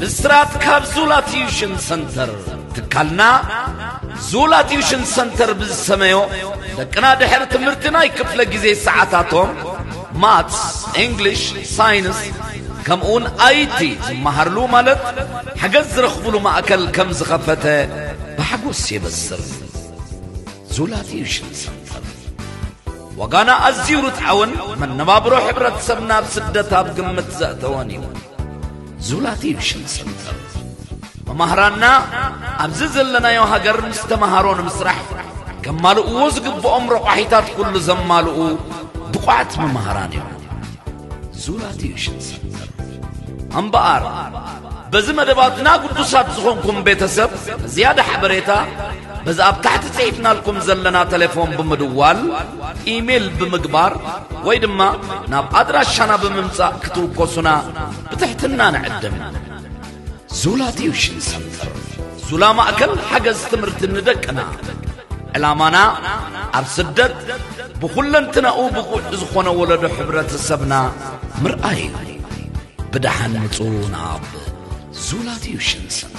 ብስራት ካብ ዙላ ቲዩሽን ሰንተር። ትካልና ዙላ ቲዩሽን ሰንተር ብዝሰመዮ፣ ደቅና ድሕሪ ትምህርቲ ናይ ክፍለ ግዜ ሰዓታቶም ማትስ፣ እንግሊሽ፣ ሳይንስ ከምኡውን ኣይቲ ዝመሃርሉ ማለት ሓገዝ ዝረኽብሉ ማእከል ከም ዝኸፈተ ብሓጎስ የበስር። ዙላ ቲዩሽን ሰንተር ዋጋና ኣዝዩ ርትዓውን መነባብሮ ሕብረተሰብና ኣብ ስደት ኣብ ግምት ዘእተወን እዩ። ዙላ ቲዩሽን ሰንተር መማህራንና ኣብዚ ዘለናዮ ሃገር ምስ ተምሃሮ ንምስራሕ ከማልእዎ ዝግብኦም ረቋሒታት ኩሉ ዘማልኡ ብቑዓት መማህራን እዮም። ዙላ ቲዩሽን ሰንተር እምበኣር በዚ መደባትና ግዱሳት ዝኾንኩም ቤተሰብ ንዝያዳ ሓበሬታ በዚ ኣብ ታሕቲ ጽሒፍናልኩም ዘለና ቴሌፎን ብምድዋል፣ ኢሜይል ብምግባር ወይ ድማ ናብ ኣድራሻና ብምምጻእ ክትውከሱና ብትሕትና ንዕድም። ዙላ ቲዩሽን ሰንተር ዙላ ማእከል ሓገዝ ትምህርቲ ንደቅና። ዕላማና ኣብ ስደት ብኹለንትናኡ ብቑዕ ዝኾነ ወለዶ ሕብረተሰብና ምርኣይ እዩ። ብደሓን ምጹ ናብ ዙላ ቲዩሽን ሰንተር።